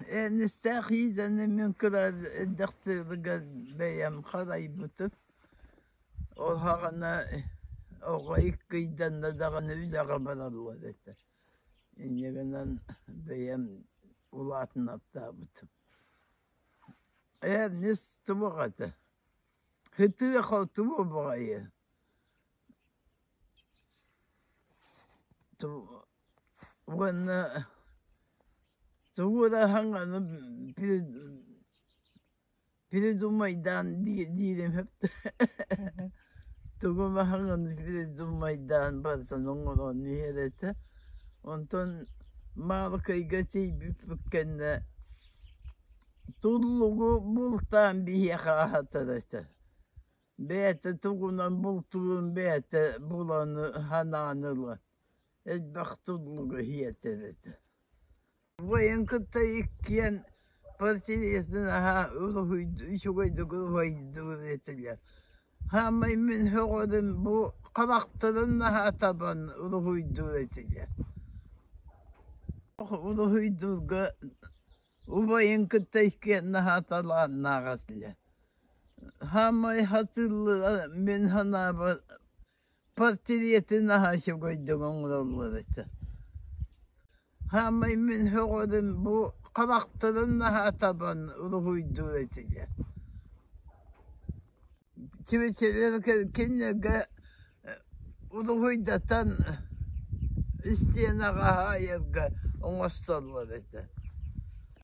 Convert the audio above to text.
Эрнистээх Иизаны мин кыра эрдэхтэригэр бэйэм харайбытым. Ол саҕана оҕо икки ыйданна даҕаны үлэҕэ бараллар этэ. Инньэ гынан бэйэм улаатыннартаабытым. Эрнис туох этэ, сытыы-хотуу баҕайы. Уонна тугу эрэ саҥаны придумайдаан диирим тугу эмэ саҥаны придумайдаан барытын оҥорон иһэр этэ. Онтон Маалыкайга тиийбиппит кэннэ туллугу бултаан биһиэхэ аһатар этэ. Бэйэтэ тугунан бултуурун бэйэтэ булан санаан ылан элбэх туллугу сиэтэр этэ. Убайын кытта иккиэн партиятын аһа үчүгэйдик уруһуйдуур этилэр. Саамай мин сөҕөрүм бу харахтарын наһаа табан уруһуйдуур этилэр. Уруһуйдуурга убайын кытта иккиэн наһаа талааннаах этилэр. Саамай хатыллара мин санаабар портреты наһаа үчүгэйдик оҥороллор этэ. Саамай мин сөҕөрүм бу харахтарын наһаа табан уруһуйдуур этилэр. Чүмэчилэр кинилэргэ уруһуйдатан истиэнэҕэ хаайарга оҥостоллор этэ.